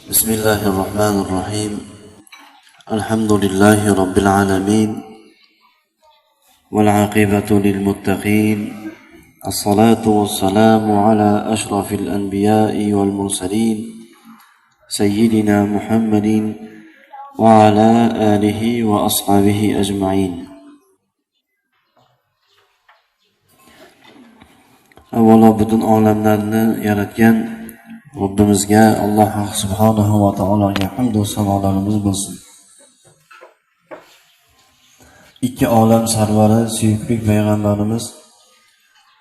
بسم الله الرحمن الرحيم. الحمد لله رب العالمين، والعاقبة للمتقين، الصلاة والسلام على أشرف الأنبياء والمرسلين، سيدنا محمد وعلى آله وأصحابه أجمعين. Avvalo butun olamlarni yaratgan Robbimizga, Alloh subhanahu va taologa hamd va sanolarimiz bo'lsin. Ikki olam sarvari suyukli payg'ambarimiz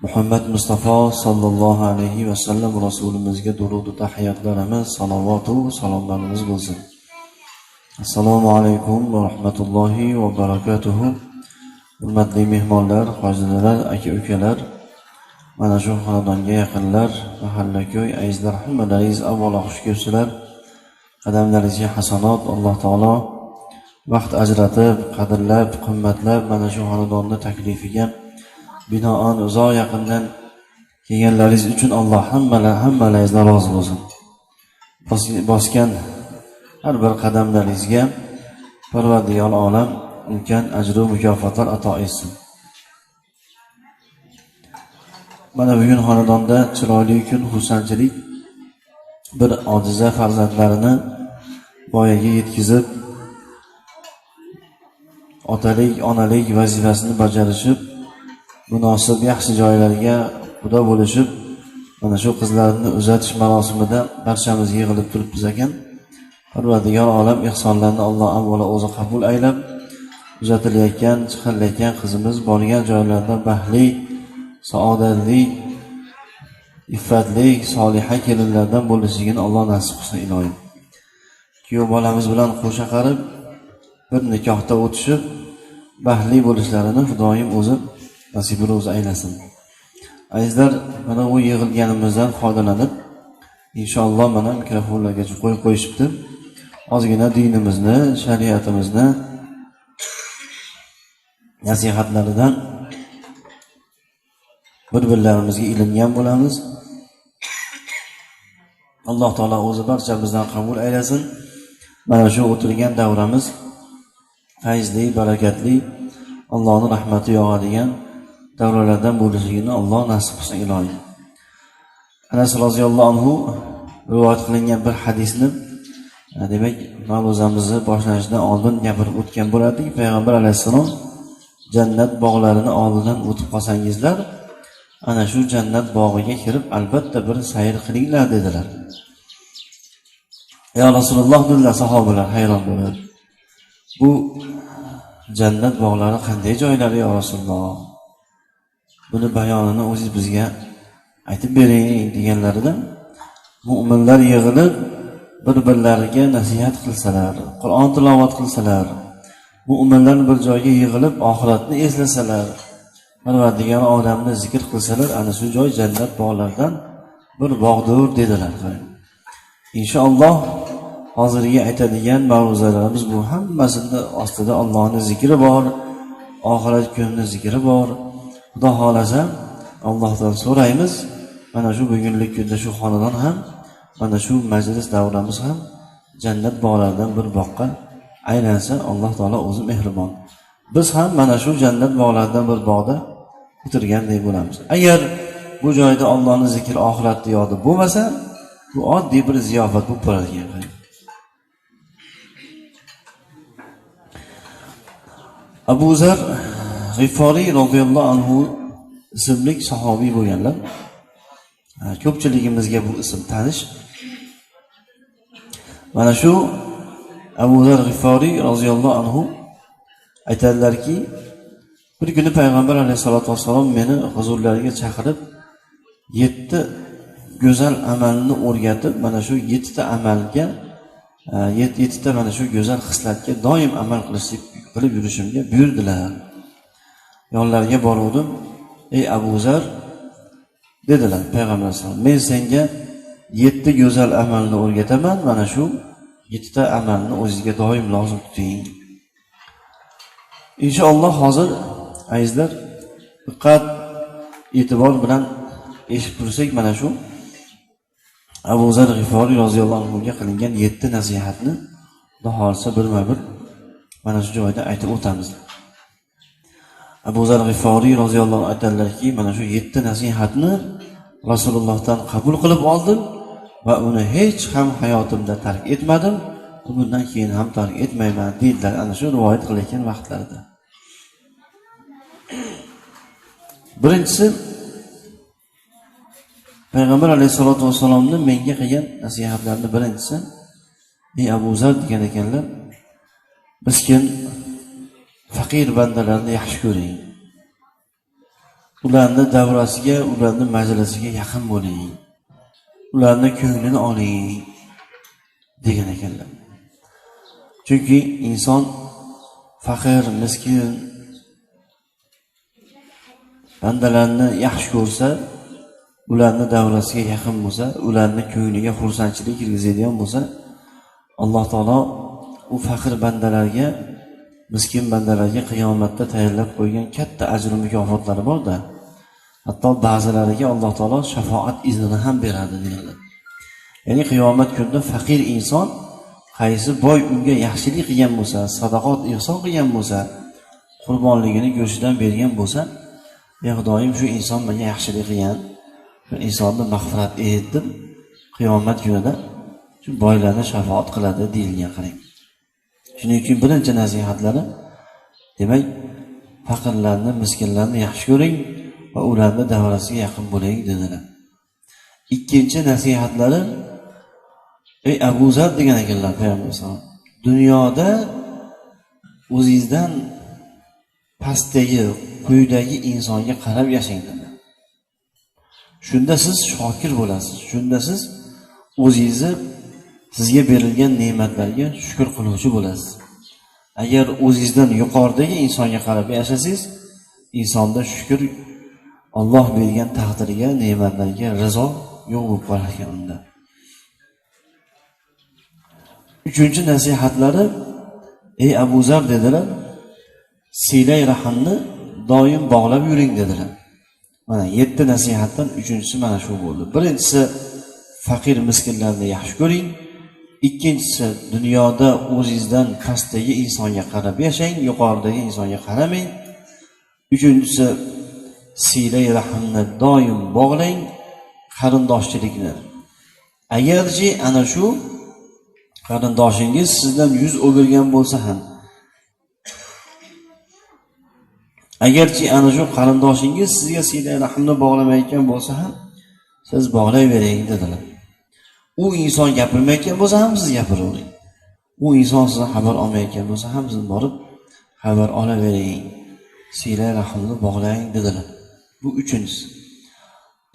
Muhammad Mustafa sallallohu alayhi va sallam rasulimizga durud va tahiyatlarimiz, salovat va salomlarimiz bo'lsin. Assalomu alaykum va rahmatullohi va barakatuhu. Hurmatli mehmonlar, hojilar, aka-ukalar, mana shu xonadonga yaqinlar, mahallako'y azizlar, hammalaringiz avvalo xush kelibsizlar. Qadamlaringizga hasanot, Alloh taolo vaqt ajratib, qadrlab, qimmatlab mana shu xonadonni taklifiga binoan uzoq yaqindan kelganlaringiz uchun Alloh hammalaringizdan rozi bo'lsin. Bosgan har bir qadamlaringizga Parvardigor olam ulkan ajr va mukofotlar ato etsin. Mana bugun xonadonda chiroyli kun, xursandchilik, bir ojiza farzandlarini voyaga yetkazib, otalik, onalik vazifasini bajarishib, munosib yaxshi joylarga xudo bo'lishib, mana shu qizlarni uzatish marosimida barchamiz yig'ilib turibmiz ekan. Parvardigor olam ihsonlarni Alloh avvalo o'zi qabul aylab, uzatilayotgan, chiqarilayotgan qizimiz borgan joylarda baxtli, saodatli, iffatli, soliha kelinlardan bo'lishligini Alloh nasib qilsin iloyim. Kuyov bolamiz bilan qo'sha qarib, bir nikohda o'tishib, baxtli bo'lishlarini Xudoyim o'zi nasib ro'zi aylasin. Azizlar, mana bu yig'ilganimizdan foydalanib, inshaalloh mana mikrofonlarga qo'yib qo'yishibdi. Ozgina dinimizni, shariatimizni nasihatlaridan bir-birlarimizga ilingan bo'lamiz. Alloh taolo o'zi barchamizdan qabul aylasin. Mana shu o'tirgan davramiz fayzli, barakatli, Allohning rahmati yog'adigan davralardan bo'lishligini Alloh nasib qilsin iloyim. Anas roziyallohu anhu rivoyat qilingan bir hadisni, demak, ma'ruzamizni boshlanishidan oldin gapirib o'tgan bo'lardik. Payg'ambar alayhissalom jannat bog'larini oldidan o'tib qolsangizlar, ana shu jannat bog'iga kirib albatta bir sayr qilinglar dedilar. Ya Rasululloh dedilar sahobalar hayron bo'lib. Bu jannat bog'lari qanday joylari ya Rasululloh? Buni bayonini o'zingiz bizga aytib bering deganlarida mu'minlar yig'ilib bir-birlariga nasihat qilsalar, Qur'on tilovat qilsalar, mu'minlar bir joyga yig'ilib oxiratni eslasalar, Parvardigor olamni zikr qilsalar, ana shu joy jannat bog'laridan bir bog'dir dedilar. Inshaalloh hozirgi aytadigan ma'ruzalarimiz bu hammasini ostida Allohning zikri bor, oxirat kunini zikri bor. Xudo xolasa Allohdan so'raymiz, mana shu bugunlik kunda shu xonadon ham, mana shu majlis davramiz ham jannat bog'laridan bir boqqa aylansa, Alloh taolo o'zi mehribon. Biz ham mana shu jannat bog'laridan bir bog'da o'tirganday bo'lamiz. Agar bu joyda Allohning zikri, oxiratni yodi bo'lmasa, bu oddiy bir ziyofat bo'lib qoladigan. Abu Zar G'iforiy roziyallohu anhu ismli sahobiy bo'lganlar. Ko'pchiligimizga bu ism tanish. Mana shu Abu Zar G'iforiy roziyallohu anhu aytadilarki, bir kuni Payg'ambar alayhisolatu vassalom meni huzurlariga chaqirib, 7 go'zal amalni o'rgatib, mana shu 7 ta amalga, 7 ta mana shu go'zal xislatga doim amal qilib yurishimga buyurdilar. Yonlariga boruvdim. Ey Abu Zar, dedilar Payg'ambar alayhissalom, men senga 7 go'zal amalni o'rgataman, mana shu 7 ta amalni o'zingizga doim lozim tuting. Inshaalloh hozir azizlar diqqat e'tibor bilan eshitib tursak, mana shu Abu Zar G'iforiy roziyallohu anhuga qilingan 7 nasihatni Xudo xohlasa birma-bir mana shu joyda aytib o'tamiz. Abu Zar G'iforiy roziyallohu anhu aytadilarki, mana shu 7 nasihatni Rasulullohdan qabul qilib oldim va uni hech ham hayotimda tark etmadim, bundan keyin ham tark etmayman deydilar ana shu rivoyat qilayotgan vaqtlarida. Birinchisi, Payg'ambar alayhisalotu vassalomni menga qilgan nasihatlarini birinchisi, ey Abu Zar degan ekanlar, miskin faqir bandalarni yaxshi ko'ring. Ularni davrasiga, ularni majlisiga yaqin bo'ling. Ularni ko'nglini oling degan ekanlar. Chunki inson faqir, miskin bandalarni yaxshi ko'rsa, ularni davrasiga yaqin bo'lsa, ularni ko'ngliga xursandchilik kirgizadigan bo'lsa, Alloh taolo u faqir bandalarga, miskin bandalarga qiyomatda tayyorlab qo'ygan katta ajr mukofotlari bor-da. Hatto ba'zilariga Alloh taolo shafoat iznini ham beradi deganlar. Ya'ni qiyomat kunida faqir inson qaysi boy unga yaxshilik qilgan bo'lsa, sadaqat ihson qilgan bo'lsa, qurbonligini go'shidan bergan bo'lsa, ey Xudoyim, shu inson menga yaxshilik qilgan, shu insonni mag'firat et deb qiyomat kunida shu boylarni shafoat qiladi deyilgan. Qarang. Shuning uchun birinchi nasihatlari, demak, faqirlarni, miskinlarni yaxshi ko'ring va ularni davrasiga yaqin bo'ling dedilar. Ikkinchi nasihatlari, ey Abu Zar degan ekanlar Payg'ambar sollallohu alayhi vasallam, dunyoda o'zingizdan pastdagi, quyidagi insonga qarab yashang dedilar. Shunda siz shokir bo'lasiz. Shunda siz o'zingizni sizga berilgan ne'matlarga shukr qiluvchi bo'lasiz. Agar o'zingizdan yuqoridagi insonga qarab yashasangiz, insonda shukr, Alloh bergan taqdirga, ne'matlarga rizo yo'q bo'lib qolar ekan unda. Uchinchi nasihatlari, ey Abu Zar dedilar, silay rahmni doim bog'lab yuring dedilar. Mana 7 nasihatdan uchinchisi mana shu bo'ldi. Birinchisi, faqir miskinlarni yaxshi ko'ring. Ikkinchisi, dunyoda o'zingizdan pastdagi insonga qarab yashang, yuqoridagi insonga qaramang. Uchinchisi, silay rahmni doim bog'lang, qarindoshchilikni. Agarchi ana shu qarindoshingiz sizdan yuz o'girgan bo'lsa ham, agarchi ana shu qarindoshingiz sizga silay rahmni bog'lamayotgan bo'lsa ham, siz bog'layvering dedilar. U inson gapirmayotgan bo'lsa ham siz gapiravering. U inson sizdan xabar olmayotgan bo'lsa ham siz borib xabar olavering. Silay rahmni bog'lang dedilar. Bu uchinchisi.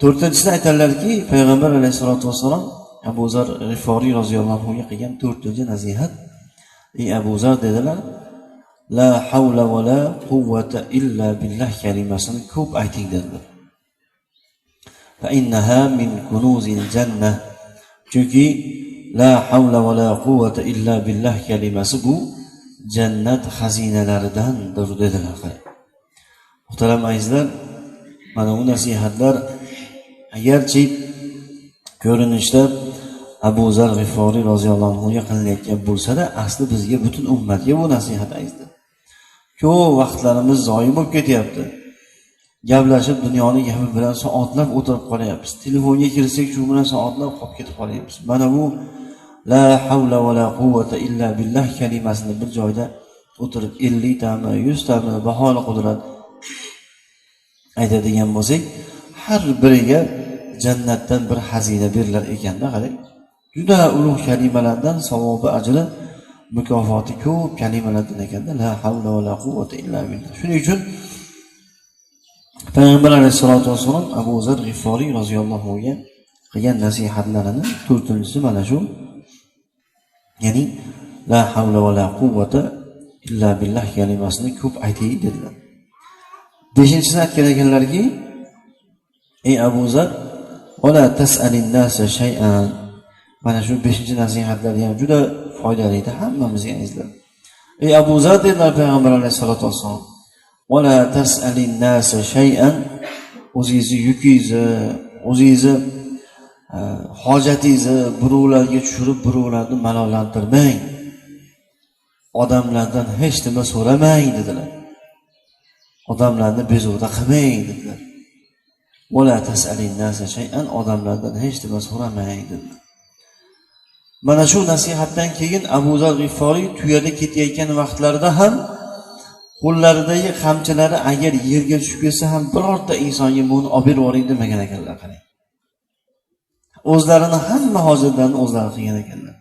To'rtinchisini aytadilarki, Payg'ambar alayhisalotu vassalom Abu Zar G'iforiy roziyallohu anhuga qilgan to'rtinchi nasihat, ey Abu Zar dedilar, la havla va la quvvata illa billah kalimasini ko'p ayting dedilar. Fa innaha min kunuzil jannah. Chunki la havla va la quvvata illa billah kalimasi bu jannat xazinalaridandir dedilar. Muhtaram azizlar, mana bu nasihatlar agarchi ko'rinishda Abu Zar G'iforiy roziyallohu anhuga qilinayotgan bo'lsa-da, asli bizga, butun ummatga bu nasihat azizlar. Ko'p vaqtlarimiz zoyi bo'lib ketyapti. Gaplashib, dunyoni gapi bilan soatlab o'tirib qolyapmiz. Telefonga kirsak, shu bilan soatlab qolib ketib qolyapmiz. Mana bu la havla va la quvvata illa billah kalimasini bir joyda o'tirib 50 tami, 100 tami baholi qudrat aytadigan bo'lsak, har biriga jannatdan bir xazina berilar ekanda, qarang. Juda ulug' kalimalardan savobi, ajri, mukofoti ko'p kalimalardan ekanda, la havla va la quvvata illa billah. Shuning uchun Payg'ambar alayhisalotu vassalom Abu Zar G'iforiy roziyallohu anhuga qilgan nasihatlarini to'rtinchisi mana shu, ya'ni la havla va la quvvata illa billah kalimasini ko'p ayting dedilar. Beshinchisini aytgan ekanlarki, ey Abu Zar, va la tas'alin nasa shay'an. Mana shu beshinchi nasihatlari ham juda foydali edi hammamizga azizlar. Ey Abu Zar dedilar Payg'ambar alayhisalotu vassalom, va la tas'alin nasa shay'an. O'zingizni yukingizni, o'zingizni Hojatingizni birovlarga tushirib, birovlarni malollantirmang. Odamlardan hech nima so'ramang dedilar. Odamlarni bezovta qilmang dedilar. Va la tas'alin nasa shay'an, odamlardan hech nima so'ramang dedilar. Mana shu nasihatdan keyin Abu Zar G'ifforiy tuyada ketayotgan vaqtlarida ham qo'llaridagi qamchilari agar yerga tushib ketsa ham birorta insonga buni olib berib yuboring demagan ekanlar. Qarang. O'zlarini hamma hojatlarini o'zlari qilgan ekanlar.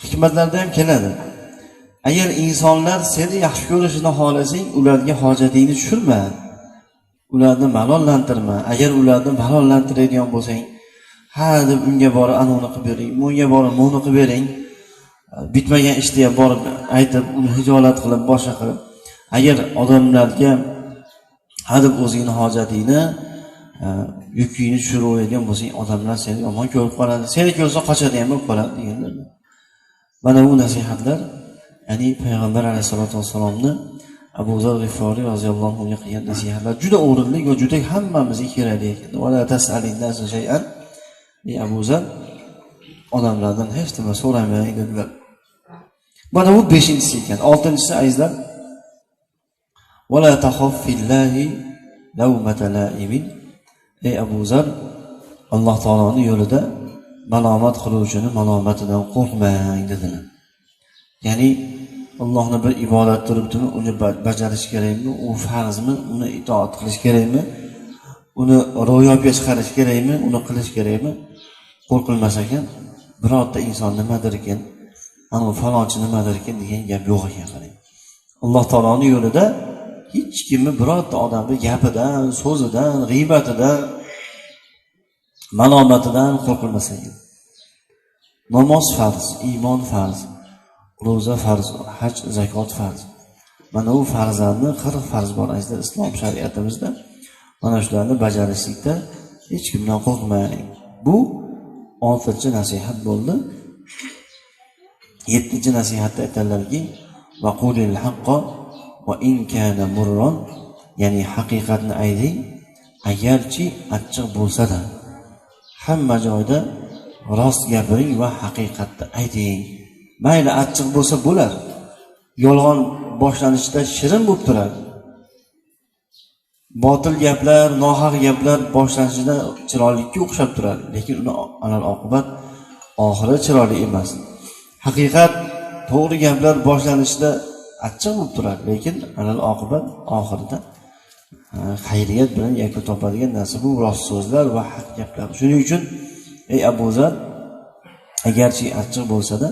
Hikmatlarda ham keladi. Agar insonlar seni yaxshi ko'rishini xohlasang, ularga hojatingni tushirma. Ularni malollantirma. Agar ularni malollantiradigan bo'lsang, ha deb unga borib anavini qilib bering, bunga borib buni qilib bering, bitmagan ishni ham borib aytib, uni hijolat qilib, boshqa qilib, agar odamlarga ha deb o'zingni hojatingni, yukingni tushirib qo'yadigan bo'lsang, odamlar seni yomon ko'rib qoladi, seni ko'rsa qochadi ham bo'lib qoladi deganlar. Mana bu nasihatlar, ya'ni payg'ambar alayhisalotu vassalomni Abu Zar G'ifforiy roziyallohu anhuga qilgan nasihatlar juda o'rinli va juda hammamizga kerakli ekan. Va la tas'alin nasa shay'an. Ey Abu Zar, odamlardan hech nima so'ramang dedilar. Mana bu beshinchisi ekan. Oltinchisi azizlar, va la taxof fillahi lawmata la'imin. Ey Abu Zar, Alloh taoloning yo'lida malomat qiluvchini malomatidan qo'rqmang dedilar. Ya'ni Allohni bir ibodat turibdimi, uni bajarish kerakmi, u farzmi, uni itoat qilish kerakmi, uni ro'yobga chiqarish kerakmi, uni qilish kerakmi? Qo'rqilmas ekan, birorta inson nimadir ekan, ana falonchi nimadir ekan degan gap yo'q ekan. Qarang. Alloh taoloning yo'lida hech kimni, birorta odamni gapidan, so'zidan, g'iybatidan, malomatidan qo'rqilmas ekan. Namoz farz, iymon farz, ro'za farz, haj, zakot farz. Mana bu farzlarni 40 farz bor azizlar islom shariatimizda. Mana shularni bajarishlikda hech kimdan qo'rqmang. Bu 6-chi nasihat bo'ldi. 7-chi nasihatda aytadilarki, va qulil haqqo va in kana murron, ya'ni haqiqatni ayting, agarchi achchiq bo'lsa-da. Hamma joyda rost gapiring va haqiqatni ayting. Mayli achchiq bo'lsa bo'lar. Yolg'on boshlanishda shirin bo'lib turadi. Botil gaplar, nohaq gaplar boshlanishida chiroylikka o'xshab turadi, lekin uni alal oqibat oxiri chiroyli emas. Haqiqat, to'g'ri gaplar boshlanishida achchiq bo'lib turadi, lekin alal oqibat oxirida xayriyat bilan yakun topadigan narsa bu rost so'zlar va haq gaplar. Shuning uchun ey Abu Zar, agarchi achchiq bo'lsa-da,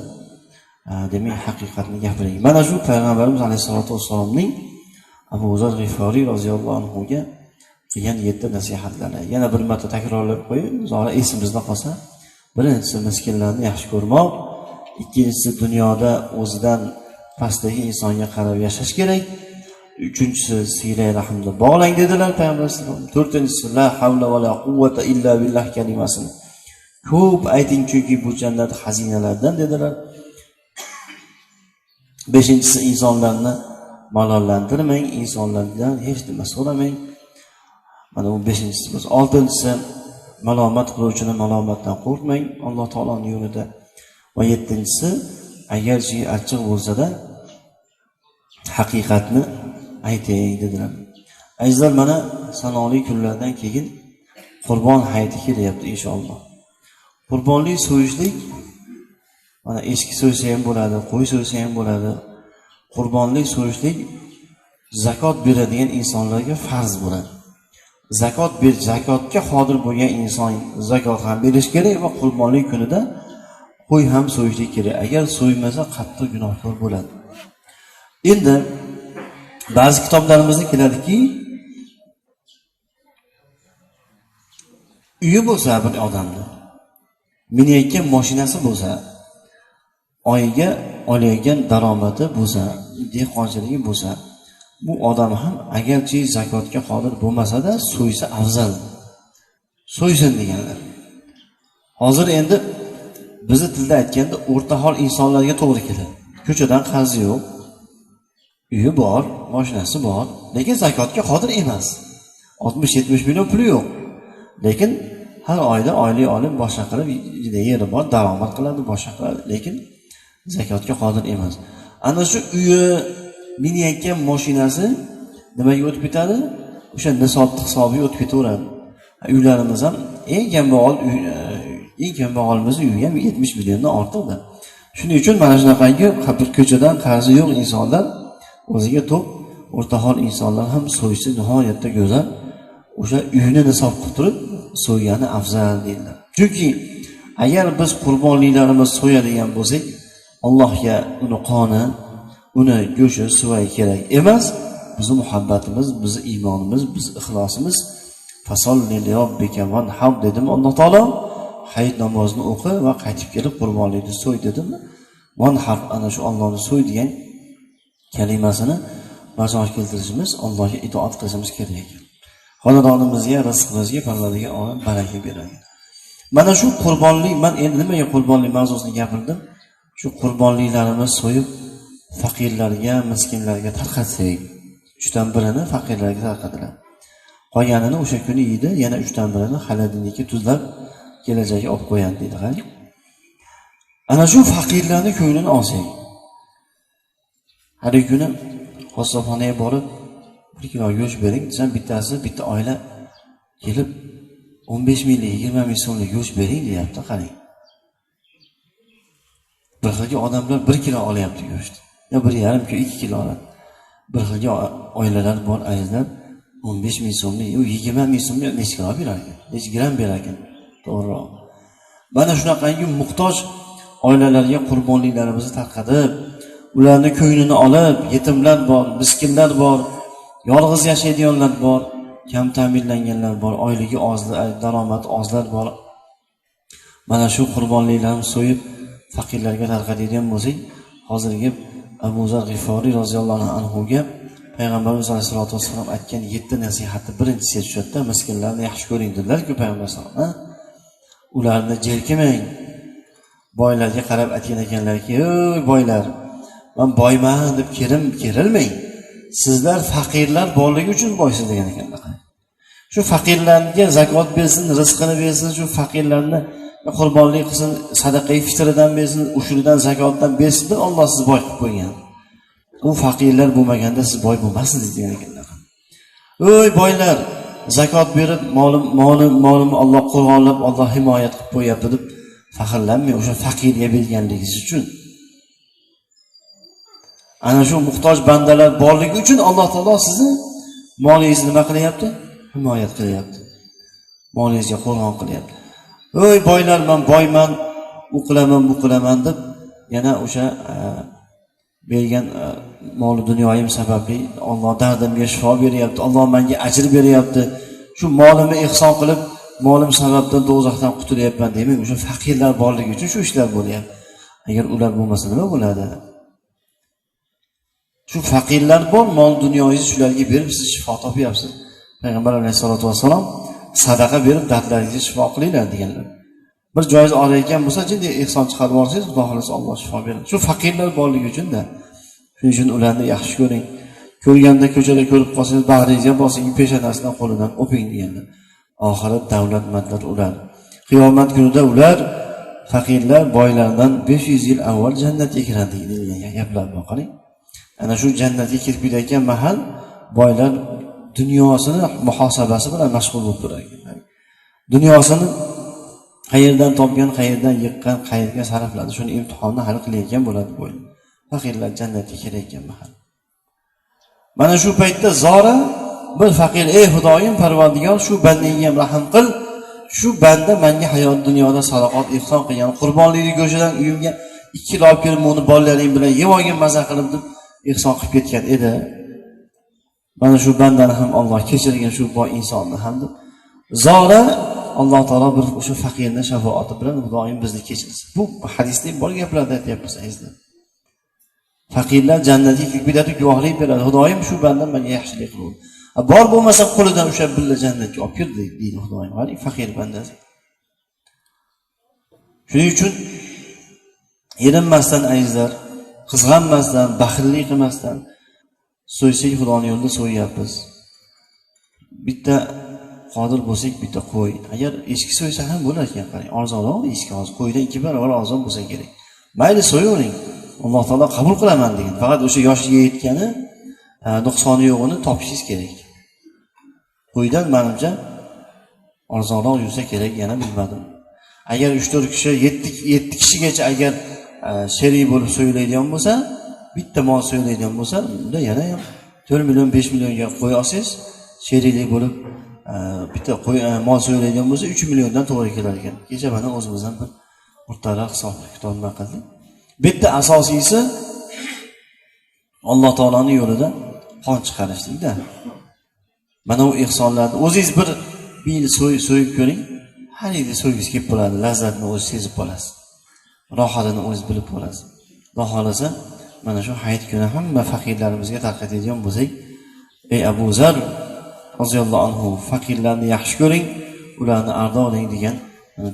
demak haqiqatni gapiring. Mana shu payg'ambarimiz alayhisalotu vassalomning Abu Zar G'iforiy roziyallohu anhuga qilgan 7 nasihatlari. Yana bir marta takrorlab qo'yib, zora esimizda qolsa. Birinchisi miskinlarni yaxshi ko'rmoq, ikkinchisi dunyoda o'zidan pastdagi insonga qarab yashash kerak, uchinchisi siylay rahmni bog'lang dedilar payg'ambar alayhissalom, to'rtinchisi la havla va la quvvata illa billah kalimasini ko'p ayting, chunki bu jannat xazinalaridan dedilar. Beshinchisi insonlarni malollantirmang, insonlardan hech nima so'ramang. Mana bu beshinchisi bo'lsa. Oltinchisi malomat qiluvchini malomatdan qo'rqmang Alloh taoloning yo'lida. Va yettinchisi agarchi achchiq bo'lsa-da haqiqatni ayting dedilar. Azizlar, mana sanoqli kunlardan keyin Qurbon hayiti kelyapti inshaalloh. Qurbonlik so'yishlik, mana echki so'ysa ham bo'ladi, qo'y so'ysa ham bo'ladi. Qurbonlik so'yishlik zakot beradigan insonlarga farz bo'ladi. Zakotga qodir bo'lgan inson zakot ham berish kerak va qurbonlik kunida qo'y ham so'yishlik kerak. Agar so'ymasa qattiq gunohkor bo'ladi. Endi ba'zi kitoblarimizda keladiki, uyi bo'lsa bir odamni, minayotgan mashinasi bo'lsa, oyiga olayotgan daromadi bo'lsa, dehqonchiligi bo'lsa, bu odam ham agarchi zakotga qodir bo'lmasa-da so'ysa afzal. So'ysin deganlar. Hozir endi bizni tilda aytganda o'rta hol insonlarga to'g'ri keladi. Ko'chadan qarzi yo'q, uyi bor, mashinasi bor, lekin zakotga qodir emas. 60-70 million puli yo'q. Lekin har oyda oylik olib boshqa qilib yeri bor, daromad qiladi, boshqa qiladi, lekin zakotga qodir emas. Ana shu uyi, minayotgan mashinasi nimaga o'tib ketadi? O'sha nisobni hisobiga o'tib ketaveradi. Uylarimiz ham eng kambag'al uy, eng kambag'alimizni uyi ham 70 milliondan ortiqda. Shuning uchun mana shunaqangi bir ko'chadan qarzi yo'q insonlar o'ziga to'q, o'rta hol insonlar ham so'ysa nihoyatda go'zal. O'sha uyini nisob qilib turib so'ygani afzal deyiladi. Chunki agar biz qurbonliklarimiz so'yadigan bo'lsak, Allohga uni qoni, uni go'shti, suvay kerak emas. Bizni muhabbatimiz, bizni iymonimiz, bizni ixlosimiz. Fasolli li robbika vanhar dedim Alloh taolo. Hayit namozini o'qi va qaytib kelib qurbonlikni so'y dedimi? Vanhar, ana shu Allohni so'y degan kalimasini bajo keltirishimiz, Allohga itoat qilishimiz kerak ekan. Xonadonimizga, rizqimizga Parvardigor olam baraka beradi. Mana shu qurbonlik, men endi nimaga qurbonlik mavzusini gapirdim? Shu qurbonliklarimiz so'yib faqirlarga, miskinlarga tarqatsak, 3dan birini faqirlarga tarqatiladi. Qolganini o'sha kuni yeydi, yana 3dan birini xolodilnikka tuzlab kelajakka olib qo'yadi deydi. Qarang. Ana shu faqirlarni ko'nglini olsak. Har kuni qassobxonaga borib 1 kilo go'sht bering desam, bittasi bitta oila kelib 15 minglik, 20 ming so'mlik go'sht bering deyapti, qarang. Bir xilga odamlar 1 kilo olyapti go'sht. Yo 1,5 kilo, 2 kilo oladi. Bir xilga oilalar bor, azizlar, 15 ming so'mlik, u 20 ming so'mlik necha kilo berar ekan? Necha gram berar ekan? To'g'riroq. Mana shunaqangi muhtoj oilalarga qurbonliklarimizni tarqatib, ularni ko'nglini olib, yetimlar bor, miskinlar bor, yolg'iz yashaydiganlar bor, kam ta'minlanganlar bor, oyligi ozlar, daromadi ozlar bor. Mana shu qurbonliklarni so'yib faqirlarga tarqatadigan bo'lsak, hozirgi Abu Zar G'iforiy roziyallohu anhuga Payg'ambarimiz alayhisolatu vassalom aytgan 7 nasihatni birinchisiga tushadida, miskinlarni yaxshi ko'ring dedilar-ku Payg'ambar alayhissalom. Ularni jerkimang. Boylarga qarab aytgan ekanlarki, "Ey boylar, men boyman deb kerilmang. Sizlar faqirlar borligi uchun boysiz" degan ekanlar. Shu faqirlarga zakot bersin, rizqini bersin, shu faqirlarni qurbonlik qilsin, sadaqai fitridan bersin, ushuridan, zakotdan bersin deb Alloh sizni boy qilib qo'ygan. U faqirlar bo'lmaganda siz boy bo'lmasdingiz degan ekanlar. Ey boylar, zakot berib molim Alloh qo'rg'onlab, Alloh himoyat qilib qo'yapti deb faxrlanmang, o'sha faqirga berganligingiz uchun. Ana shu muhtoj bandalar borligi uchun Alloh taolo sizni molingizni nima qilyapti? Himoyat qilyapti. Molingizga qo'rg'on qilyapti. Ey boylar, men boyman, u qilaman, bu qilaman deb yana o'sha bergan moli dunyoyim sababli Alloh dardimga shifo beryapti, Alloh menga ajr beryapti. Shu molimni ehson qilib, molim sababdan do'zaxdan qutulyapman demang, o'sha faqirlar borligi uchun shu ishlar bo'lyapti. Agar ular bo'lmasa nima bo'ladi? Shu faqirlar bor, mol dunyoyingizni shularga berib siz shifo topyapsiz. Payg'ambar alayhisalotu vassalom sadaqa berib dardlaringizga shifo qilinglar deganlar. Bir joyingiz og'riyotgan bo'lsa, jiddiy ehson chiqarib olsangiz, Xudo xohlasa Alloh shifo beradi. Shu faqirlar borligi uchun-da. Shuning uchun ularni yaxshi ko'ring. Ko'rganda ko'chada ko'rib qolsangiz, bag'ringizga bosing, peshonasidan qo'lidan o'ping deganlar. Oxirat davlatmandlar ular. Qiyomat kunida ular faqirlar boylardan 500 yil avval jannatga kiradi degan gaplar bor, qarang. Ana shu jannatga kirib ketayotgan mahal boylar dunyosini muhosabasi bilan mashg'ul bo'lib turar ekan. Dunyosini qayerdan topgan, qayerdan yiqqan, qayerga sarfladi, shuni imtihonni hal qilayotgan bo'ladi boylar. Faqirlar jannatga kirayotgan mahal. Mana shu paytda zora bir faqir, ey Xudoyim Parvardigor, shu bandangga ham rahm qil, shu banda menga hayot dunyoda sadaqat ehson qilgan, qurbonlikni go'shidan uyimga 2 kilo olib kelib, uni bolalaring bilan yeb olgin maza qilib deb ehson qilib ketgan edi. Mana shu bandani ham Alloh kechirgan, shu boy insonni ham deb. Zora Alloh taolo bir o'sha faqirning shafoati bilan Xudoyim bizni kechirsin. Bu hadisda bor gaplarni aytyapmiz azizlar. Faqirlar jannatga kirib ketadi, guvohlik beradi. Xudoyim shu banda menga yaxshilik qildi. Bor bo'lmasa qo'lidan ushlab birga jannatga olib kirdi deydi Xudoyim. Qarang, faqir bandasi. Shuning uchun erinmasdan azizlar, qizg'anmasdan, baxillik qilmasdan so'ysak Xudoning yo'lida so'yyapmiz. Bitta Qodir bo'lsak bitta qo'y, agar echki so'ysa ham bo'lar ekan, qarang, arzonroq echki hozir qo'ydan 2 barobar arzon bo'lsa kerak. Mayli so'yavering, Alloh taolo qabul qilaman degan. Faqat o'sha yoshiga yetgani, nuqsoni yo'g'ini topishingiz kerak. Qo'ydan menimcha arzonroq yursa kerak, yana bilmadim. Agar 3-4 kishi, 7 kishigacha agar sherik bo'lib so'ylaydigan bo'lsa, bitta mol so'ylaydigan bo'lsa, unda yana ham 4 million, 5 millionga qo'y olsangiz, sheriklik bo'lib bitta qo'y mol so'ylaydigan bo'lsa, 3 milliondan to'g'ri kelar ekan. Kecha mana o'zimizdan bir o'rtaroq hisob kitob nima qildik. Bitta asosiysi Alloh taoloning yo'lida qon chiqarishlikda. Mana u ihsonlarni o'zingiz bir yil so'yib ko'ring, har yili so'ygingiz kelib qoladi, lazzatini o'zingiz sezib qolasiz. Rohatini o'zingiz bilib qolasiz. Xudo xohlasa mana shu hayit kuni hamma faqirlarimizga tarqatadigan bo'lsak, ey Abu Zar roziyallohu anhu, faqirlarni yaxshi ko'ring, ularni ardoqlang degan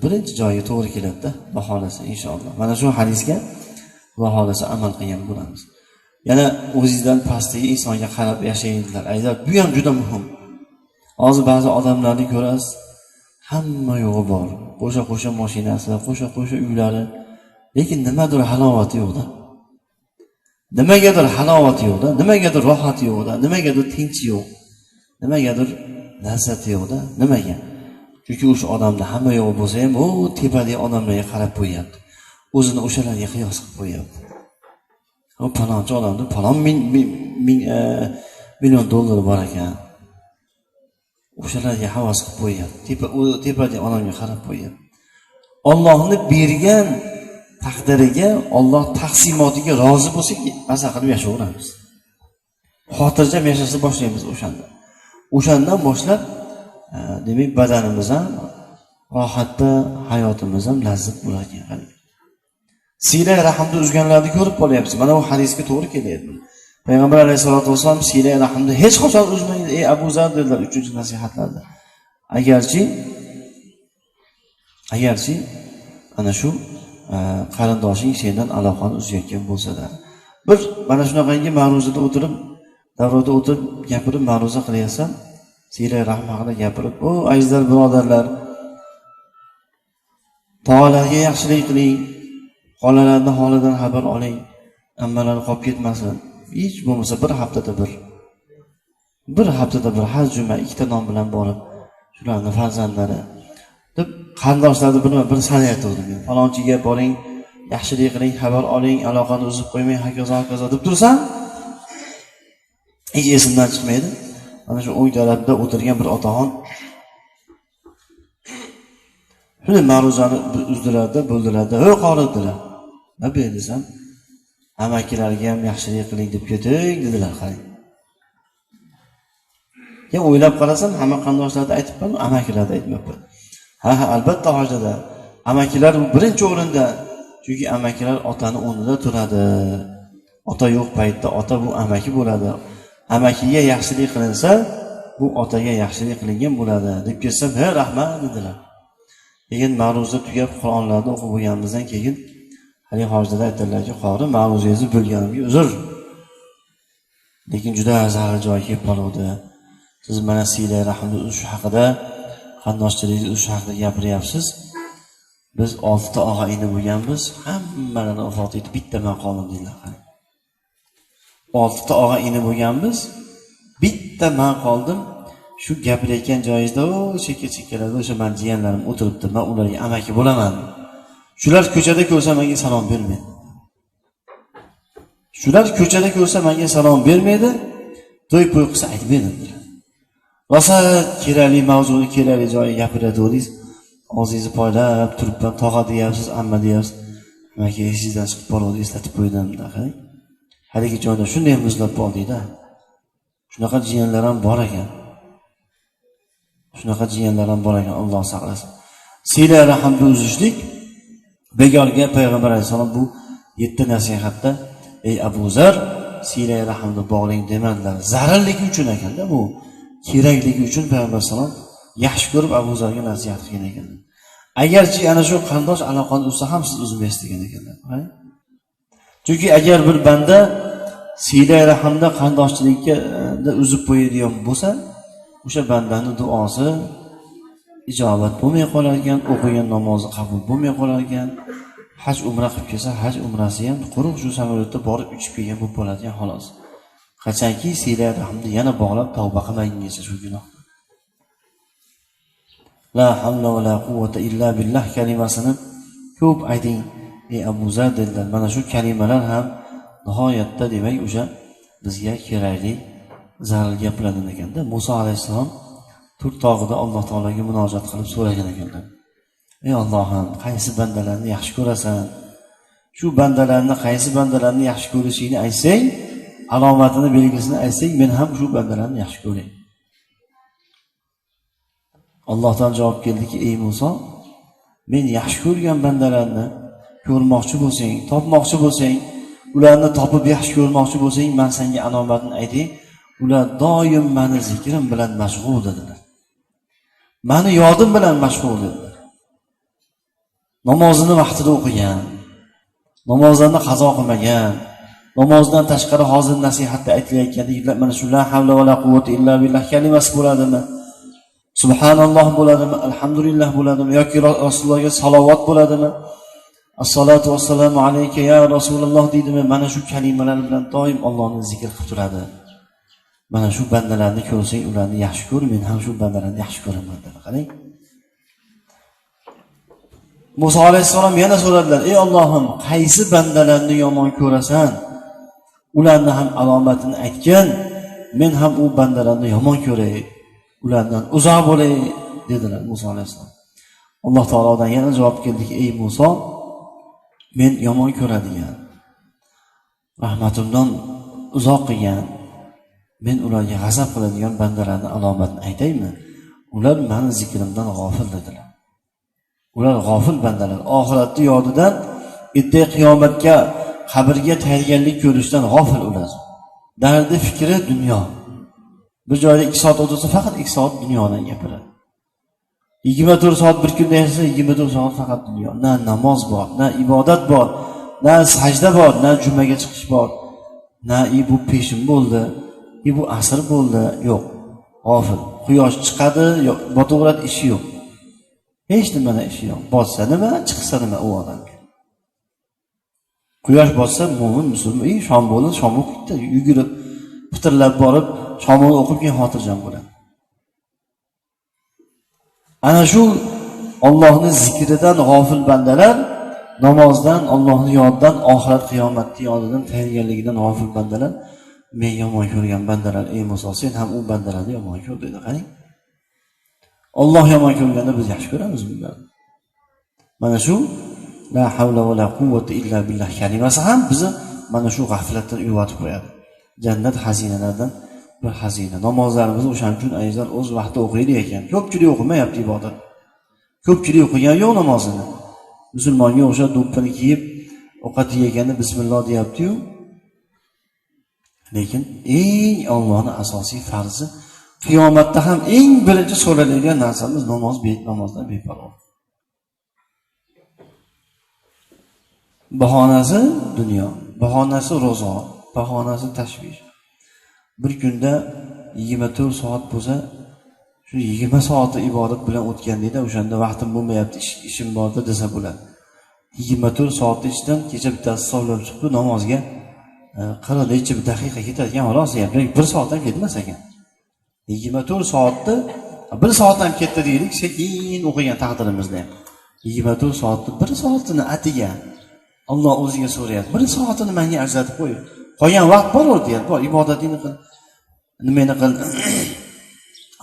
birinchi joyiga to'g'ri keladi-da, Xudo xohlasa inshaalloh. Mana shu hadisga Xudo xohlasa amal qilgan bo'lamiz. Yana o'zingizdan pastdagi insonga qarab yashang dedilar. Azizlar, bu ham juda muhim. Hozir ba'zi odamlarni ko'rasiz, hamma yo'g'i bor. Qo'sha-qo'sha mashinasi, qo'sha-qo'sha uylari, lekin nimadir halovati yo'qda. Nimagadir halovati yo'qda, nimagadir rohati yo'qda, nimagadir tinchi yo'q, nimagadir lazzati yo'qda. Nimaga? Chunki o'sha odamda hamma yo'q bo'lsa ham, u tepadagi odamlarga qarab qo'yyapti. O'zini o'shalarga qiyos qilib qo'yyapti. O palonchi odamda palon million dollar bor ekan. O'shalarga havas qilib qo'yyapti. U tepadagi odamga qarab qo'yyapti. Allohni bergan taqdiriga, Alloh taqsimotiga rozi bo'lsak, maza qilib yashayveramiz. Xotirjam yashashni boshlaymiz o'shanda. O'shandan boshlab, demak, badanimiz ham rohatda, hayotimiz ham lazzat bo'lar ekan. Sila rahmni uzganlarni ko'rib qolyapsiz. Mana bu hadisga to'g'ri kelyapti. Payg'ambar alayhisolatu vasallam sila rahmni hech qachon uzmang, ey Abu Zar dedilar 3-nasihatlarda. Agarchi ana shu qarindoshing sendan aloqani uzayotgan bo'lsa-da. Bir mana shunaqangi ma'ruzada o'tirib, davrada o'tirib gapirib ma'ruza qilyapsam, sila rahm haqida gapirib, o azizlar birodarlar, tog'alarga yaxshilik qiling, xolalarni holidan xabar oling, ammalari qolib ketmasin. Hech bo'lmasa bir haftada bir har juma 2 ta non bilan borib, shularni farzandlari deb qarindoshlarni bir sanayotgandim. Falonchiga boring, yaxshilik qiling, xabar oling, aloqani uzib qo'ymang, hokazo hokazo deb tursam, hech esimdan chiqmaydi. Mana shu o'ng tarafda o'tirgan bir otaxon shunday ma'ruzani uzdilarda, bo'ldilarda, "Ey qori" dedilar. Nima desam, amakilarga ham yaxshilik qiling deb keting dedilar, qarang. Keyin o'ylab qarasam, hamma qarindoshlarni aytibman, amakilarni aytmabman. Ha, ha, albatta hojada. Amakilar birinchi o'rinda, chunki amakilar otani o'rnida turadi. Ota yo'q paytda ota bu amaki bo'ladi. Amakiga yaxshilik qilinsa, bu otaga yaxshilik qilingan bo'ladi deb kelsam, "He, rahmat" dedilar. Keyin ma'ruza tugab, Qur'onlarni o'qib bo'lganimizdan keyin haligi hojada aytdilarki, qori, ma'ruzangizni bo'lganimga uzr. Lekin juda zarur joyga kelib qoluvdi. Siz mana sila rahmni uzish haqida, qarindoshchilikni uzish haqida gapiryapsiz. Biz 6 ta og'a-ini bo'lganmiz, hammalarini vafot etib, bitta men qoldim dedilar. Qarang. 6 ta og'a-ini bo'lganmiz, bitta men qoldim. Shu gapirayotgan joyingizda o chekka-chekkalarda o'sha men jiyanlarim o'tiribdi, men ularga amaki bo'laman. Shular ko'chada ko'rsa menga salom bermaydi. Shular ko'chada ko'rsa menga salom bermaydi, to'y po'y qilsa aytmaydi dedilar. Rosa kerakli mavzuni kerakli joyiga gapirataverdingiz, og'zingizni poylab turibman, tog'a deyapsiz, amma deyapsiz. Amaki esingizdan chiqib qoldi, eslatib qo'ydim. Haligi joyda shunday muzlab qoldikda. Shunaqa jiyanlar ham bor ekan. Shunaqa jiyanlar ham bor ekan, Alloh saqlasin. Sila rahmni uzishlik bekorga payg'ambar alayhissalom bu 7 nasihatda ey Abu Zar, sila rahmni bog'ling demadilar. Zararligi uchun ekanda bu, kerakligi uchun payg'ambar alayhissalom yaxshi ko'rib Abu Zarga nasihat qilgan ekan. Agarchi ana shu qarindosh aloqani uzsa ham siz uzmaysiz degan ekanlar. Chunki agar bir banda sila rahmda qarindoshchilikka uzib qo'yadigan bo'lsa, o'sha bandani duosi ijobat bo'lmay qolar ekan, o'qigan namozi qabul bo'lmay qolar ekan, haj umra qilib kelsa, haj umrasi ham quruq shu samolyotda borib uchib kelgan bo'lib qoladigan xolos. Qachonki silai rahmni yana bog'lab tavba qilmagungacha shu gunoh. La havla va la quvvata illa billah kalimasini ko'p ayting ey Abu Zar dedilar. Mana shu kalimalar ham nihoyatda demak o'sha bizga kerakli zarur gaplardan ekanda. Musa alayhissalom Tur tog'ida Alloh taologa munojat qilib so'ragan ekanlar. Ey Allohim, qaysi bandalarni yaxshi ko'rasan? Shu bandalarni, qaysi bandalarni yaxshi ko'rishingni aytsang, alomatini, belgisini aytsang, men ham shu bandalarni yaxshi ko'ray. Allohdan javob keldiki, ey Musa, men yaxshi ko'rgan bandalarni ko'rmoqchi bo'lsang, topmoqchi bo'lsang, ularni topib yaxshi ko'rmoqchi bo'lsang, men senga alomatini aytay. Ular doim meni zikrim bilan mashg'ul dedilar. Meni yodim bilan mashg'ul dedilar. Namozini vaqtida o'qigan, namozlarni qazo qilmagan, namozdan tashqari hozir nasihatda aytilayotgandek mana shu la havla va la quvvata illa billah kalimasi bo'ladimi? Subhanalloh bo'ladimi? Alhamdulillah bo'ladimi? Yoki Rasulullohga salovat bo'ladimi? Assalatu vassalamu alayka ya Rasululloh deydimi? Mana shu kalimalar bilan doim Allohni zikr qilib turadi. Mana shu bandalarni ko'rsang, ularni yaxshi ko'r, men ham shu bandalarni yaxshi ko'raman dedi. Qarang. Musa alayhissalom yana so'radilar: "Ey Allohim, qaysi bandalarni yomon ko'rasan? Ularni ham alomatini aytgin, men ham u bandalarni yomon ko'ray, ulardan uzoq bo'lay" dedilar Musa alayhissalom. Alloh taolodan yana javob keldiki: "Ey Musa, men yomon ko'radigan, rahmatimdan uzoq qilgan, men ularga g'azab qiladigan bandalarni alomatini aytaymi? Ular meni zikrimdan g'ofil" dedilar. Ular g'ofil bandalar, oxiratni yodidan, ertaga qiyomatga, qabrga tayyorgarlik ko'rishdan g'ofil ular. Dardi fikri dunyo. Bir joyda 2 soat o'tirsa, faqat 2 soat dunyodan gapiradi. 24 soat bir kunda yashasa, 24 soat faqat dunyo. Na namoz bor, na ibodat bor, na sajda bor, na jumaga chiqish bor, na bu peshin bo'ldi, bu asr bo'ldi, yo'q. G'ofil. Quyosh chiqadi, yo'q, botaveradi, ishi yo'q. Hech nimani ishi yo'q. Botsa nima, chiqsa nima u odamga. Quyosh botsa mo'min musulmon, shom bo'ldi, shom o'qibdi, yugurib, pitirlab borib, shomni o'qib keyin xotirjam bo'ladi. Ana shu Allohning zikridan g'ofil bandalar, namozdan, Allohning yodidan, oxirat qiyomatni yodidan, tayyorgarligidan g'ofil bandalar, men yomon ko'rgan bandalar, ey Musa, sen ham u bandalarni yomon ko'r dedi. Qarang. Alloh yomon ko'rganda biz yaxshi ko'ramiz bularni. Mana shu la havla va la quvvata illa billah kalimasi ham bizni mana shu g'aflatdan uyg'otib qo'yadi. Jannat xazinalaridan bir xazina. Namozlarimizni o'shaning uchun azizlar o'z vaqtida o'qiylik ekan. Ko'pchilik o'qimayapti ibodat. Ko'pchilik o'qigan yo'q namozini. Musulmonga o'xshab do'ppini kiyib ovqat yeganda bismillah deyapti-yu. Lekin eng Allohning asosiy farzi, qiyomatda ham eng birinchi so'raladigan narsamiz namoz, namozdan beparvo. Bahonasi dunyo, bahonasi ro'za, bahonasi tashvish. Bir kunda 24 soat bo'lsa, shu 20 soati ibodat bilan o'tganda o'shanda vaqtim bo'lmayapti, ishim borda desa bo'ladi. 24 soat ichidan kecha bittasi hisoblab chiqdi, namozga 40 necha bir daqiqa ketadigan xolos, bir soat ham ketmas ekan. 24 soatni bir soat ham ketdi deylik, sekin o'qigan taqdirimizda ham. 24 soatni bir soatini atiga Alloh o'ziga so'rayapti. Bir soatini menga ajratib qo'y. Qolgan vaqt bor deyapti. Bor, ibodatingni qil, nimani qil,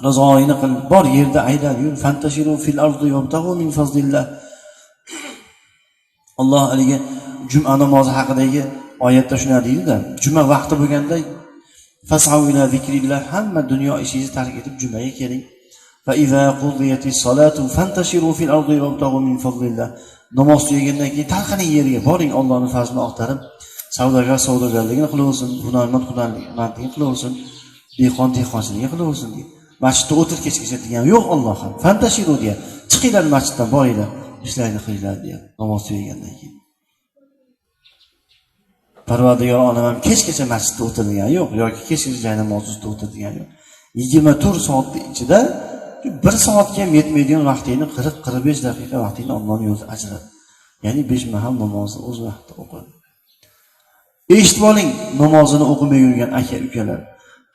rizoyini qil, bor yerda aylan yur, fantashiru fil ardi wabtaghu min fazlillah. Alloh haligi juma namozi haqidagi oyatda shunday deydi-da, juma vaqti bo'lganda fas'au ila zikrillah, hamma dunyo ishingizni tark etib jumaga keling. Fa iza qudiyatis salatu fantashiru fil ardi wabtaghu min fazlillah. Namoz tugagandan keyin tarqaling yerga, boring Allohning fazlini oqtarib, savdogar savdogarligini qilaversin, hunarmand hunarmandligini qilaversin, dehqon dehqonchiligini qilaversin deydi. Masjidda o'tir kechgacha degan yo'q Alloh ham. Fantashiru deya, chiqinglar masjiddan, boringlar, ishlaringni qilinglar deya namoz tugagandan keyin. Parvardigor olam ham kechgacha masjidda o'tir degan yo'q, yoki kechgacha jay namoz ustida o'tir degan yo'q. 24 soatning ichida Bir soatga ham yetmaydigan vaqtingni 40-45 daqiqa vaqtingni Allohning yo'lida ajrat. Ya'ni 5 mahal namozni o'z vaqtida o'qi. Eshitib oling, namozini o'qimay yurgan aka ukalar.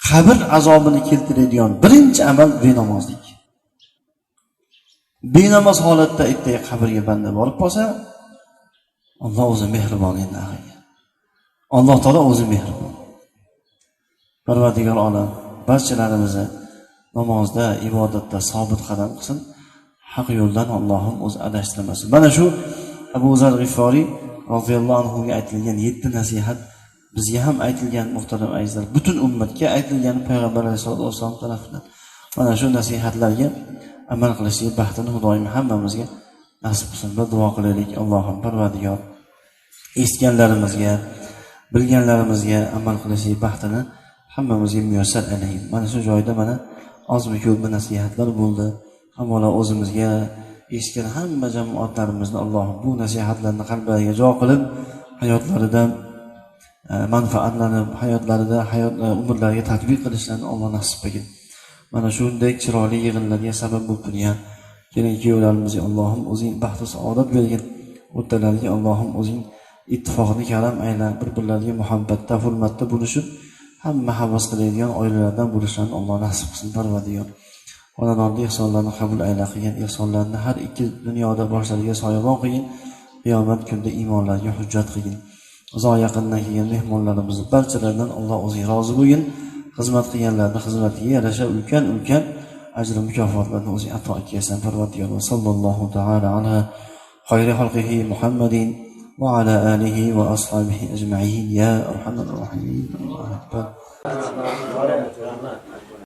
Qabr azobini keltiradigan birinchi amal benamozlik. Benamoz holatda ertaga qabrga banda borib qolsa, Alloh o'zi mehribon endi axir. Alloh taolo o'zi mehribon. Parvardigor olam barchalarimizni namozda, ibodatda sobit qadam qilsin. Haq yo'ldan Allohim o'zi adashtirmasin. Mana shu Abu Zar G'iforiy roziyallohu anhu ga aytilgan 7 nasihat bizga ham aytilgan muhtaram azizlar, butun ummatga aytilgan payg'ambar alayhisolatu vassalom tarafidan. Mana shu nasihatlarga amal qilishlik baxtini Xudoyim hammamizga nasib qilsin. Bir duo qilaylik. Allohim Parvardigor eshitganlarimizga, bilganlarimizga amal qilishlik baxtini hammamizga muyassar aylagin. Mana shu joyda mana ozmi ko'pmi nasihatlar bo'ldi. Avvalo o'zimizga, eshitgan hamma jamoatlarimizni Alloh bu nasihatlarni qalblariga jo qilib, hayotlarida manfaatlanib, hayotlarida hayot umrlariga tatbiq qilishlarini Alloh nasib qilgin. Mana shunday chiroyli yig'inlarga sabab bo'lib turgan kelin kuyovlarimizga Allohim o'zing baxtu saodat bergin. O'rtalariga Allohim o'zing ittifoqni karam ayla, bir-birlariga muhabbatda, hurmatda bo'lishib, hamma havas qiladigan oilalardan bo'lishlarini Alloh nasib qilsin. Parvardigor xonadonda ihsonlarni qabul ayla, qilgan ihsonlarni har ikki dunyoda boshlariga soyabon qilgin, qiyomat kunida iymonlarga hujjat qilgin. Uzoq yaqindan kelgan mehmonlarimizni barchalaridan Alloh o'zing rozi bo'lgin. Xizmat qilganlarni xizmatiga yarasha ulkan-ulkan ajr mukofotlarni o'zing ato etgaysan Parvardigor. Sallallohu taala ala xayri xalqihi Muhammadin va ala alihi va ashabihi ajmain ya arhamar rohimin. Allohu akbar.